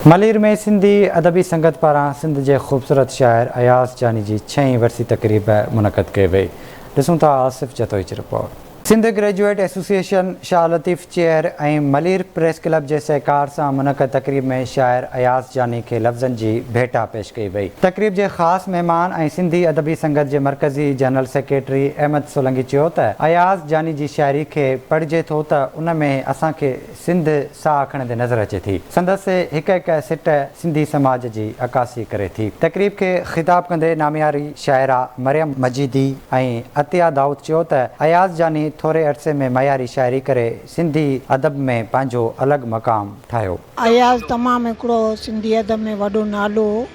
ملير ۾ سنڌي ادبي سنگت پاران سنڌ جي خوبصورت شاعر اياز جاني جي ڇهين ورسي تقريب منعقد ڪئي وئي. ڏسون ٿا آصف جتوئي جي report. Sindh graduate association Shah Latif chair ۽ Malir press club جي سهڪار سان منعقد تقريب ۾ شاعر اياز جاني کي لفظن جي ڀيٽا پيش ڪئي وئي. تقريب جي خاص مهمان ۽ سنڌي ادبي سنگت جي مرڪزي جنرل سيڪريٽري احمد سولنگي چيو ته اياز جاني جي شاعري کي پڙهجي ٿو ته ان ۾ اسان کي سنڌ ساهه کڻندي نظر اچي ٿي. سندس هڪ هڪ سٽ سنڌي سماج جي عڪاسي ڪري ٿي. تقريب کي خطاب ڪندي نامياري شاعره مريم مجيدي ۽ عطيه دائود چيو ته اياز جاني ٿوري عرصي ۾ معياري شاعري ڪري سنڌي ادب ۾ پنهنجو الڳ مقام ٺاهيو. اياز تمام هڪڙو سنڌي ادب ۾ وڏو نالو هو.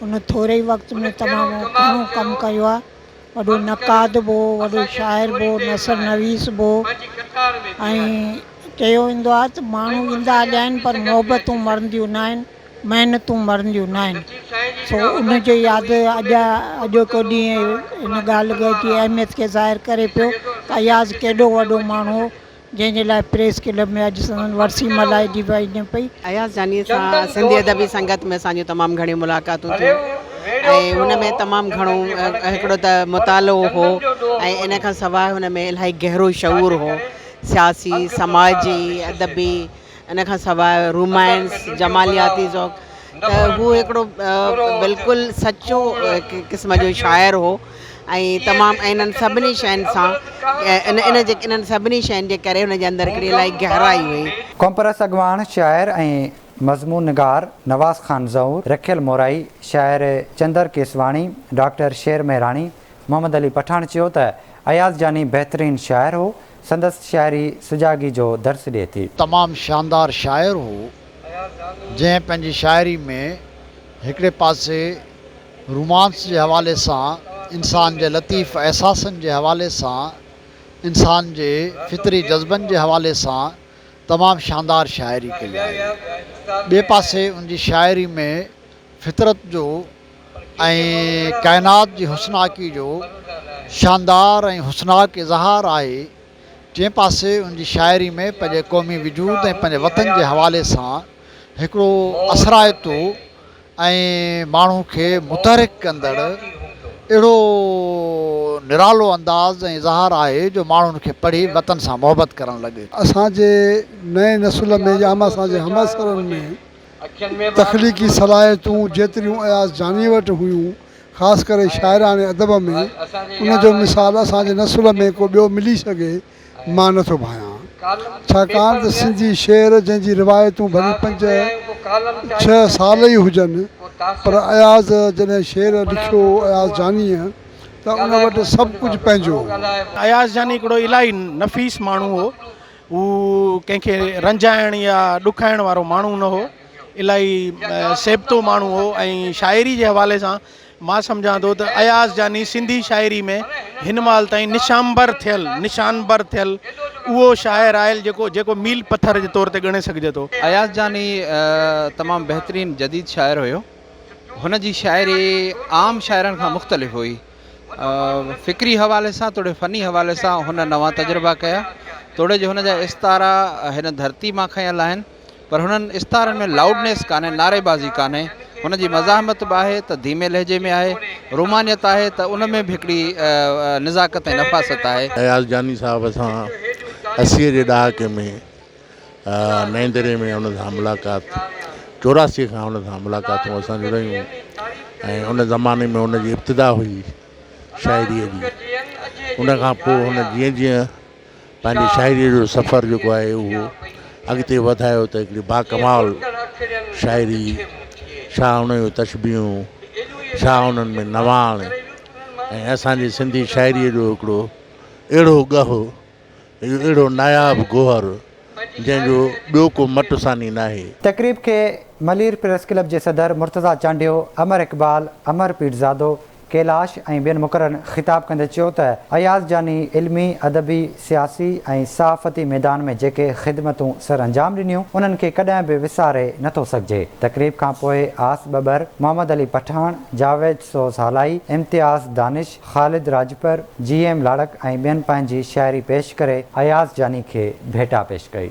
ان ٿوري ئي وقت ۾ تمام گهڻو ڪم ڪيو آهي. وڏو نقاد به هو، وڏو شاعر به هو، نثر نويس به هو ۽ چيو ويندو آهي ته ماڻهو ايندا هليا آهن پر محبتون مرنديون ناهن، محنتون مرنديون ناهن. سو ان جي ياد اڄ اڄوڪو ڏينهن ان ڳالهه جي اهميت کي ظاهر ڪري پيو ته اياز ڪيڏو وڏو ماڻهو هو. جنهن جي لاء پريس ڪلب ۾ اڄ سندن ورسي ملهائجي وڃي پئي. اياز جانيء سان سنڌي ادبي سنگت ۾ اسان جون تمام گهڻيون ملاقاتون ٿيون ۽ هن ۾ تمام گهڻو هڪڙو ته مطالعو هو ۽ ان کان سواء هن ۾ الاهي گهرو شعور هو سياسي، سماجي، ادبي ان کان سواء رومانس، جمالياتي ذوق ته هو هڪڙو بلڪل سچو قسم جو شاعر هو ۽ تمام انهن سڀني شين سان ان ان جي انهن سڀني شين جي ڪري هن جي اندر هڪڙي الاهي گهرائي هئي. قومپرست اڳواڻ، شاعر ۽ مضمون نگار نواز خان زئور، رکيل مورائي، شاعر چندر ڪيسواڻي، ڊاڪٽر شير مهراڻي، محمد علي پٺاڻ چيو ته اياز جاني بهترين شاعر هو، سندس شاعري سجاڳي جو درس ڏئي ٿي. تمام شاندار شاعر هو، جنهن پنهنجي شاعري ۾ هڪڙي پاسي رومانس جي حوالي سان، انسان جي لطيف احساسن جي حوالي سان، انسان جي فطري جذبن جي حوالي سان تمام شاندار شاعري ڪئي آهي. ٻئي پاسي ان جي شاعري ۾ فطرت جو ۽ ڪائنات جي حسناڪي جو شاندار ۽ حسناڪ اظهار آهي. ٽئين پاسي ان جي شاعري ۾ پنهنجي قومي وجود ۽ پنهنجي وطن جي حوالي سان هڪڙو اثرائتو ۽ ماڻهو کي متحرڪ ڪندڙ اهڙو نرالو انداز ۽ اظهار آهي جو ماڻهو ان کي پڙهي وطن سان محبت ڪرڻ لڳي. اسان جي نئين نسل ۾ يا اسان جي همعصرن ۾ تخليقي صلاحيتون جيتريون اياز جانيء وٽ هيون، خاص ڪري شاعراڻي ادب ۾، ان جو مثال اسان جي نسل ۾ ڪو ٻيو ملي سگهي، مان نه ٿو ڀانيان. ڇاڪاڻ ته سنڌي شعر جنهن جي روايتون ڀلي پنج ڇهه سال ئي هجن، پر اياز جڏهن شعر لکيو اياز جانيء ته ان وٽ سڀ ڪجهه پنهنجو هو. اياز جاني هڪڙو الاهي نفيس ماڻهو هو. هو ڪنهن کي رنجائڻ يا ڏکائڻ وارو ماڻهو نه هو. الاهي سيبتو ماڻهو هو ۽ شاعري جي حوالي سان مان سمجهان ٿو ته اياز جاني سنڌي شاعري ۾ هن مهل تائين نشانبر ٿيل نشانبر ٿيل اهو شاعر آهي جيڪو جيڪو ميل پٿر جي طور تي ڳڻي سگهجي ٿو. اياز جاني تمام بهترين جديد شاعر هيو. هن جي شاعري عام شاعرن کان مختلف هئي. فڪري حوالي سان توڙي فني حوالي سان هن نوان تجربا ڪيا. توڙي جو هن جا استعارا هن ڌرتي مان کنيل آهن. پر هنن استعارن ۾ لائوڊنيس ڪانهي، نعري بازي ڪانهي، هن جي مزاحمت به آهي ته ڌيمي لهجي ۾ آهي، رومانيت آهي ته ان ۾ به هڪڙي نزاڪت ۽ نفاست آهي. اياز جاني صاحب سان اسيء جي ڏهاڪي ۾ نئين ديري ۾ ان سان ملاقات، چوراسيء کان ان سان ملاقاتون اسان جون رهيون ۽ ان زماني ۾ ان جي ابتدا هئي شاعريء جي، ان کان پوء هن جيئن جيئن پنهنجي شاعريء جو سفر جيڪو آهي اهو اڳتي وڌايو ته هڪڙي باڪمال شاعري، شاهه ان جون تشبيهون، شاهه انهن ۾ نواڻ ۽ اسان جي سنڌي شاعريء جو هڪڙو اهڙو ڳهه، اهڙو ناياب گوهر جنهن جو ٻيو ڪو مٽ ثاني ناهي. تقريب کي ملير پريس ڪلب جي صدر مرتضيٰ چانڊيو، امر اقبال، امر پيرزادو، ڪيلاش ۽ ٻين مقررن خطاب ڪندي چيو ته اياز جاني علمي، ادبي، سياسي ۽ صحافتي ميدان ۾ جيڪي خدمتون سرانجام ڏنيون انهن کي ڪڏهن به وساري نه ٿو سگهجي. تقريب کان پوء آس ٻٻر، محمد علي پٺاڻ، جاويد سوز هالائي، امتياز دانش، خالد راڄپر، جي ايم لاڙڪ ۽ ٻين پنهنجي شاعري پيش ڪري اياز جاني کي ڀيٽا پيش ڪئي.